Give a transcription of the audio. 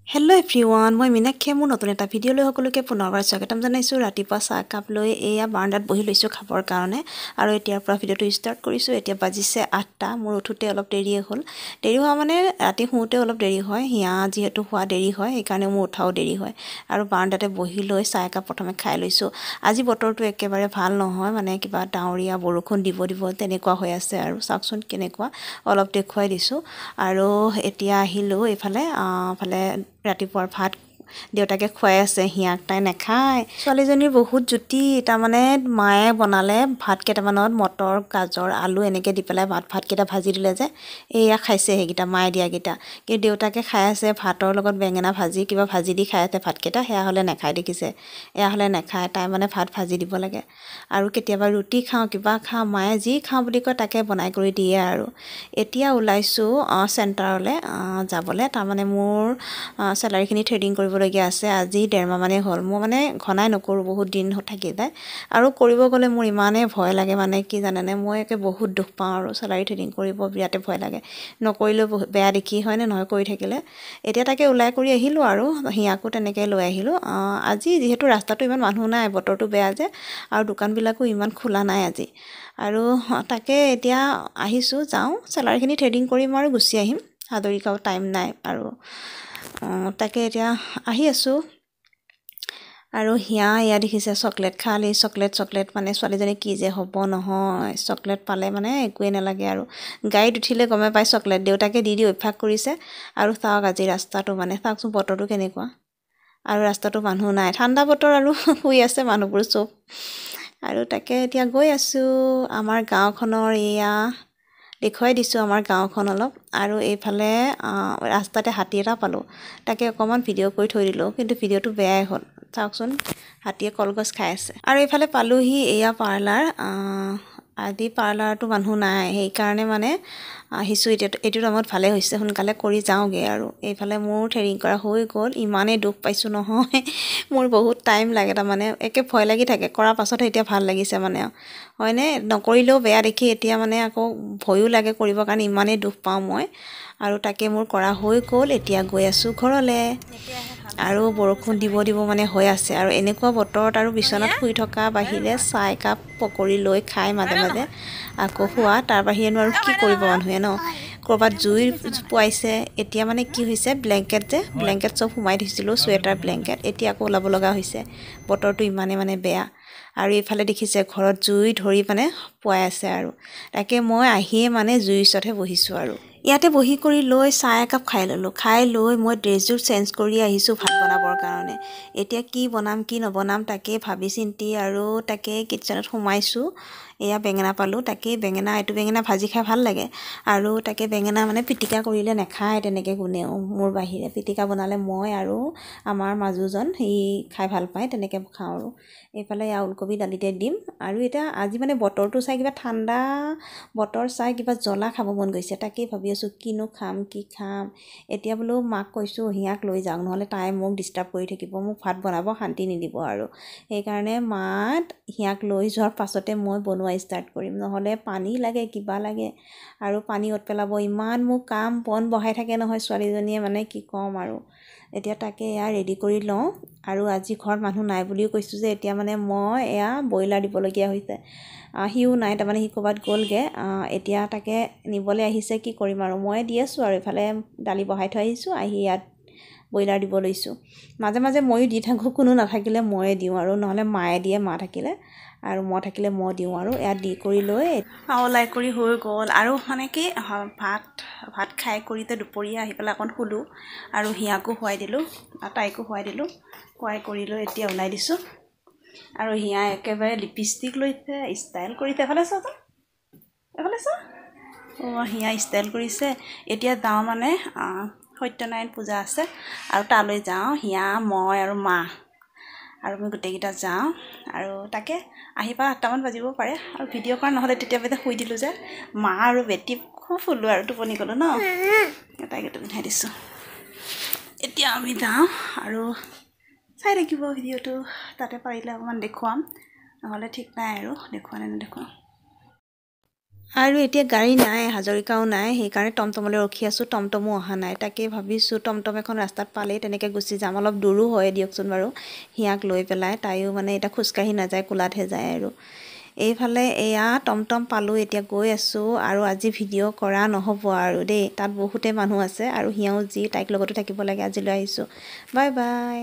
Hello' everyone, মই মীনাক্ষীয়ে মোৰ নতুন এটা ভিডিঅ' লৈ সকলোকে পুনৰবাৰ স্বাগতম জনাইছোঁ। ৰাতিপুৱা চাহ কাপ লৈ এয়া বাৰাণ্ডাত বহি লৈছোঁ খাবৰ কাৰণে আৰু এতিয়াৰ পৰা ভিডিঅ'টো ষ্টাৰ্ট কৰিছোঁ। এতিয়া বাজিছে 8টা। মোৰ উঠোঁতে অলপ দেৰিয়ে হ'ল। দেৰি হোৱা মানে ৰাতি শুওঁতে অলপ দেৰি হয়, হিয়া যিহেতু শোৱা দেৰি হয়, সেইকাৰণে মোৰ উঠাও দেৰি হয়। আৰু বাৰাণ্ডাতে বহি লৈ চাহ একাপ প্ৰথমে খাই লৈছোঁ। আজি বতৰটো একেবাৰে ভাল নহয়, মানে কিবা ডাৱৰীয়া, বৰষুণ দিব দিব তেনেকুৱা হৈ আছে। আৰু চাওকচোন কেনেকুৱা, অলপ দেখুৱাই দিছোঁ। আৰু এতিয়া আহিলোঁ এইফালে ফালে ৰাতিপুৱাৰ ভাত দেউতাকে খুৱাই আছে হিয়াক, তাই নাখায়। ছোৱালীজনীৰ বহুত জুতি, তাৰমানে মায়ে বনালে ভাত কেইটামানত মটৰ, গাজৰ, আলু এনেকৈ দি পেলাই ভাতকেইটা ভাজি দিলে যে, এয়া খাইছে সেইকেইটা মায়ে দিয়াকেইটা। কিন্তু দেউতাকে খাই আছে ভাতৰ লগত বেঙেনা ভাজি, কিবা ভাজি দি খাই আছে ভাতকেইটা, সেয়া হ'লে নাখায় দেখিছে, এয়া হ'লে নাখায়। তাই মানে ভাত ভাজি দিব লাগে। আৰু কেতিয়াবা ৰুটি খাওঁ, কিবা খাওঁ, মায়ে যি খাওঁ বুলি কয় তাকে বনাই কৰি দিয়ে। আৰু এতিয়া ওলাইছোঁ চেণ্টাৰলৈ যাবলৈ, তাৰমানে মোৰ চেলাৰীখিনি থ্ৰেডিং কৰিবলৈ আছে। আজি 1.5 মাহমানেই হ'ল। মই মানে ঘনাই নকৰোঁ, বহুত দিন থাকি যায়। আৰু কৰিব গ'লে মোৰ ইমানেই ভয় লাগে, মানে কি জানেনে, মই একে বহুত দুখ পাওঁ। আৰু চেলাৰী থ্ৰেডিং কৰিব বিৰাটে ভয় লাগে, নকৰিলেও বেয়া দেখি, হয়নে নহয়, কৰি থাকিলে। এতিয়া তাকে ওলাই কৰি আহিলোঁ আৰু হিয়াকো তেনেকৈ লৈ আহিলোঁ। আজি যিহেতু ৰাস্তাটো ইমান মানুহ নাই, বতৰটো বেয়া যে, আৰু দোকানবিলাকো ইমান খোলা নাই আজি। আৰু তাকে এতিয়া আহিছোঁ, যাওঁ চেলাৰীখিনি থ্ৰেডিং কৰিম আৰু গুচি আহিম, সাদৰিকাও টাইম নাই। আৰু তাকে এতিয়া আহি আছোঁ। আৰু হিয়া এয়া দেখিছে চকলেট খালি, চকলেট চকলেট, মানে ছোৱালীজনী কি যে হ'ব নহয়, চকলেট পালে মানে একোৱেই নালাগে। আৰু গাড়ীত উঠিলে গমে পায় চকলেট, দেউতাকে দি দি অভ্যাস কৰিছে। আৰু চাওক আজি ৰাস্তাটো, মানে চাওকচোন বতৰটো কেনেকুৱা, আৰু ৰাস্তাটো মানুহ নাই, ঠাণ্ডা বতৰ আৰু শুই আছে মানুহবোৰ চব। আৰু তাকে এতিয়া গৈ আছোঁ আমাৰ গাঁওখনৰ, এয়া দেখুৱাই দিছোঁ আমাৰ গাঁওখন অলপ। আৰু এইফালে ৰাস্তাতে হাতী এটা পালোঁ, তাকে অকণমান ভিডিঅ' কৰি থৈ দিলোঁ, কিন্তু ভিডিঅ'টো বেয়াই হ'ল। চাওকচোন হাতীয়ে কলগছ খাই আছে। আৰু এইফালে পালোহি এয়া পাৰ্লাৰ। আজি পাৰ্লাৰটো মানুহ নাই, সেইকাৰণে মানে আহিছোঁ এতিয়া। এইটো টাইমত ভালেই হৈছে, সোনকালে কৰি যাওঁগৈ। আৰু এইফালে মোৰ থ্ৰেডিং কৰা হৈ গ'ল। ইমানেই দুখ পাইছোঁ নহয়, মোৰ বহুত টাইম লাগে, তাৰমানে একে ভয় লাগি থাকে। কৰাৰ পাছতহে এতিয়া ভাল লাগিছে মানে, হয়নে, নকৰিলেও বেয়া দেখি এতিয়া মানে আকৌ ভয়ো লাগে কৰিবৰ কাৰণে, ইমানেই দুখ পাওঁ মই। আৰু তাকে মোৰ কৰা হৈ গ'ল, এতিয়া গৈ আছোঁ ঘৰলৈ। আৰু বৰষুণ দিব দিব মানে হৈ আছে। আৰু এনেকুৱা বতৰত আৰু বিচনাত শুই থকা বাহিৰে চাহ একাপ পকৰি লৈ খাই মাজে মাজে আকৌ শোৱা, তাৰ বাহিৰেনো আৰু কি কৰিব মানুহে ন। ক'ৰবাত জুই পোৱাইছে। এতিয়া মানে কি হৈছে, ব্লেংকেট যে, ব্লেংকেট চব সোমাই থৈছিলোঁ, চুৱেটাৰ, ব্লেংকেট, এতিয়া আকৌ ওলাব লগা হৈছে, বতৰটো ইমানেই মানে বেয়া। আৰু এইফালে দেখিছে ঘৰত জুই ধৰি মানে পোৱাই আছে। আৰু তাকে মই আহিয়ে মানে জুইৰ ওচৰতহে বহিছোঁ। আৰু ইয়াতে বহি কৰি লৈ চাহ একাপ খাই ল'লোঁ। খাই লৈ মই ড্ৰেছযোৰ চেঞ্জ কৰি আহিছোঁ ভাত বনাবৰ কাৰণে। এতিয়া কি বনাম কি নবনাম তাকে ভাবি চিন্তি আৰু তাকে কিটচেনত সোমাইছোঁ। এয়া বেঙেনা পালোঁ, তাকেই বেঙেনা, এইটো বেঙেনা ভাজি খাই ভাল লাগে। আৰু তাকে বেঙেনা মানে পিটিকা কৰিলে নাখায় তেনেকৈ কোনেও মোৰ বাহিৰে। পিটিকা বনালে মই আৰু আমাৰ মাজুজন সি খাই ভাল পায়, তেনেকৈ খাওঁ। আৰু এইফালে এয়া ওলকবি দালিতে দিম। আৰু এতিয়া আজি মানে বতৰটো চাই কিবা ঠাণ্ডা বতৰ চাই কিবা জ্বলা খাব মন গৈছে, তাকেই ভাবি আছোঁ কিনো খাম কি খাম। এতিয়া বোলো মাক কৈছোঁ হিয়াক লৈ যাওক, নহ'লে তাই মোক ডিষ্টাৰ্ব কৰি থাকিব, মোক ভাত বনাব শান্তি নিদিব। আৰু সেইকাৰণে মাত হিয়াক লৈ যোৱাৰ পাছতে মই বনোৱা ষ্টাৰ্ট কৰিম, নহ'লে পানী লাগে কিবা লাগে আৰু পানী অত পেলাব, ইমান মোক কাম বন বঢ়াই থাকে নহয় ছোৱালীজনীয়ে, মানে কি ক'ম। আৰু এতিয়া তাকে এয়া ৰেডি কৰি লওঁ। আৰু আজি ঘৰত মানুহ নাই বুলিও কৈছোঁ যে, এতিয়া মানে মই এয়া ব্ৰইলাৰ দিবলগীয়া হৈছে। সিও নাই, তাৰমানে সি ক'ৰবাত গ'লগৈ, এতিয়া তাকে নিবলৈ আহিছে, কি কৰিম আৰু মই দি আছোঁ। আৰু এইফালে দালি বহাই থৈ আহিছোঁ, আহি ইয়াত ব্ৰইলাৰ দিব লৈছোঁ। মাজে মাজে ময়ো দি থাকোঁ, কোনো নাথাকিলে ময়ে দিওঁ, আৰু নহ'লে মায়ে দিয়ে, মা থাকিলে, আৰু মই থাকিলে মই দিওঁ। আৰু ইয়াত দি কৰি লৈ ওলাই কৰি হৈ গ'ল। আৰু মানে কি, ভাত ভাত খাই কৰি দুপৰীয়া আহি পেলাই অকণ শুলোঁ, আৰু হিয়াকো শুৱাই দিলোঁ, তাইকো শুৱাই দিলোঁ। খুৱাই কৰি লৈ এতিয়া ওলাই দিছোঁ। আৰু হিয়া একেবাৰে লিপষ্টিক লৈছে, ষ্টাইল কৰিছে। এফালে চোৱাচোন, এফালে চোৱা। অঁ, হিয়া ষ্টাইল কৰিছে। এতিয়া যাওঁ, মানে সত্যনাৰায়ণ পূজা আছে আৰু তালৈ যাওঁ। হিয়া, মই আৰু মা আৰু আমি গোটেইকেইটা যাওঁ। আৰু তাকে আহি পাই 8টামান বাজিব পাৰে। আৰু ভিডিঅ' কৰা নহ'লে, তেতিয়া বাজে শুই দিলোঁ যে, মা আৰু বেটি খুব শুলোঁ আৰু টোপনি গ'লোঁ ন। তাইক এইটো পিন্ধাই দিছোঁ। এতিয়া আমি যাওঁ আৰু চাই থাকিব ভিডিঅ'টো, তাতে পাৰিলে অকণমান দেখুৱাম, নহ'লে ঠিক নাই আৰু দেখুওৱা নে নেদেখুৱাম। আৰু এতিয়া গাড়ী নাই, হাজৰিকাও নাই, সেইকাৰণে টমটমলৈ ৰখি আছোঁ। টমটমো অহা নাই। তাকেই ভাবিছোঁ টমটম এখন ৰাস্তাত পালেই তেনেকৈ গুচি যাম। অলপ দূৰো হয় দিয়কচোন বাৰু হিয়াক লৈ পেলাই। তাইও মানে এতিয়া খোজকাঢ়ি নাযায়, কোলাতহে যায়। আৰু এইফালে এয়া টমটম পালোঁ, এতিয়া গৈ আছোঁ। আৰু আজি ভিডিঅ' কৰা নহ'ব আৰু দেই, তাত বহুতেই মানুহ আছে আৰু হিয়াও যি তাইক লগতো থাকিব লাগে। আজিলৈ আহিছোঁ, বাই বাই।